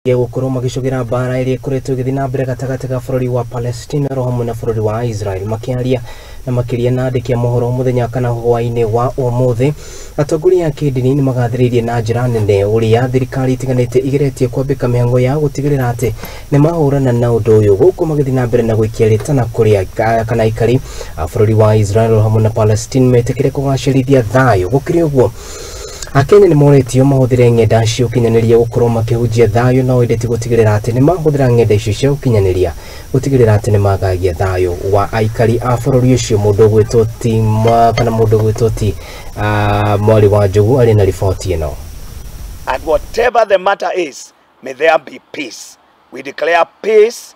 Gũkorwo magĩcogera mbara ĩrĩa ĩkoretwo ĩgĩthiĩ na mbere gatagatĩ ga bũrũri wa Palestina oro hamwe na bũrũri wa Israel. Makĩaria na makĩria na andĩki a mohoro mũthenya kana hwaĩ-inĩ wa ũmũthĩ, atongoria a kĩndini nĩ magathĩrĩirie na njĩra nene ũrĩa thirikari itiganĩte igeretie kwambĩka mĩhang'o ya gũtigĩrĩra atĩ nĩ mahũrana na ũndũ ũyũ, gũkũ magĩthiĩ na mbere na gũikia rĩtana kũrĩ kana aikari a bũrũri wa Israel oro hamwe na Palestine metĩkĩre kũgacĩrithia thayũ. Gũkĩrĩ ũguo, Akenya nĩ moretio mahũthĩre ng'enda cia ũkinyanĩria gũkorwo makĩhunjia thayũ, no ĩndĩ ti gũtigĩrĩra atĩ nĩ mahũthĩra ng'enda icio cia ũkinyanĩria gũtigĩrĩra atĩ nĩ magagia thayũ wa aikari a bũrũri ũcio. Mũndũ ũgwĩtwo ti kana mũndũ ũgwĩtwo ti Mwarĩ wa Njogu arĩ na riboti ĩno. And whatever the matter is, may there be peace. We declare peace,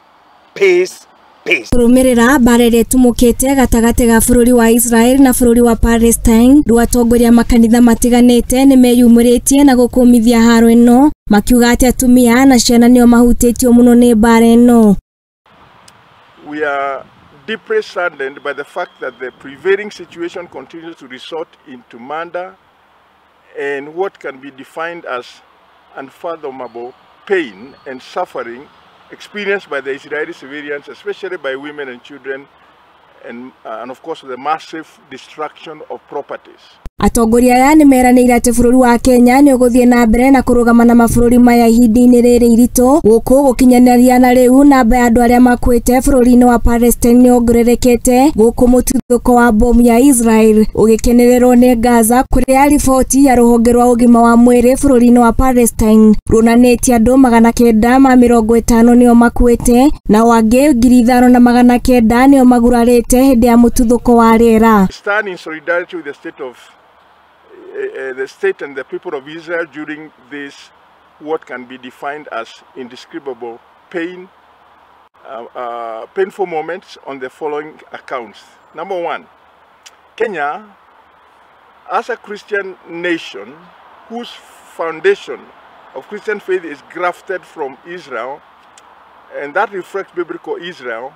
peace, peace. Kũrũmĩrĩra mbara ĩrĩa ĩtumũkĩte gatagatĩ ga bũrũri wa Israel na bũrũri wa Palestine, rĩu atongoria makanitha matiganĩte nĩ meyumĩrĩtie na gũkũmithia haro ĩno, makiuga atĩ atumia na ciana nĩo mahutĩtio mũno nĩ mbara ĩno. We are deeply saddened by the fact that the prevailing situation continues to resort into murder and what can be defined as unfathomable pain and suffering experienced by the Israeli civilians, especially by women and children, and of course the massive destruction of properties. Atongoria aya nĩ meranĩire atĩ bũrũri wa Kenya nĩ ũgũthiĩ na mbere na kũrũgama na mabũrũri maya ihinda-inĩ rĩrĩ iritũ. Gũkũ gũkinyanĩria na rĩu namba ya andũ arĩa makuĩte bũrũri-inĩ wa Palestine nĩ yongererekete, gũkũ mũtuthũko wa bomu ya Israel ũgĩkenererwo nĩ Gaza, kũrĩa riboti ya rũhonge rwa ũgima wa mwĩrĩ bũrũri-inĩ wa Palestine ruonanĩtie andũ 950 nĩo makuĩte nao angĩ 5,900 nĩo magurarĩte hĩndĩ ya mũtuthũko wa rĩera. Stand in solidarity with the state of the state and the people of Israel during this, what can be defined as indescribable pain, painful moments on the following accounts. Number one, Kenya, as a Christian nation whose foundation of Christian faith is grafted from Israel, and that reflects biblical Israel,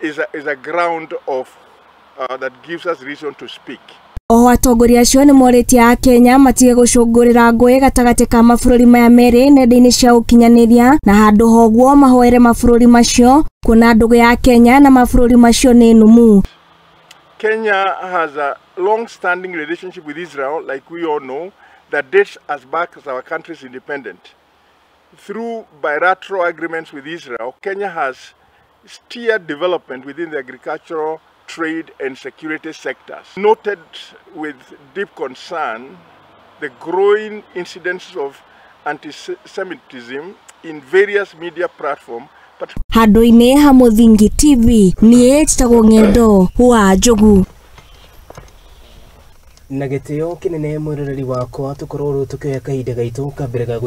is a ground of that gives us reason to speak. Oho atongoria acio nĩ morĩtie Akenya matige gũcũngũrĩra ngũĩ gatagatĩ ka mabũrũri maya merĩ nenda-inĩ cia ũkinyanĩria, na handũ ha ũguo mahoere mabũrũri macio kuona ndũgũ ya Kenya na mabũrũri macio nĩ nũmu. Kenya has a long-standing relationship with Israel, like we all know, that dates as back as our country's independence. Through bilateral agreements with Israel, Kenya has steered development within the agricultural, trade and security sectors. Noted with deep concern the growing incidence of anti-Semitism in various media platforms. Handũ-inĩ ha Mũthingi TV, niĩ njĩtagwo Ng'endo wa Njogu. Na gĩtĩo kĩnene mwĩroreri wakwa, tũkorwo rĩu tũkĩoya kahinda gaitũ ka mbere ga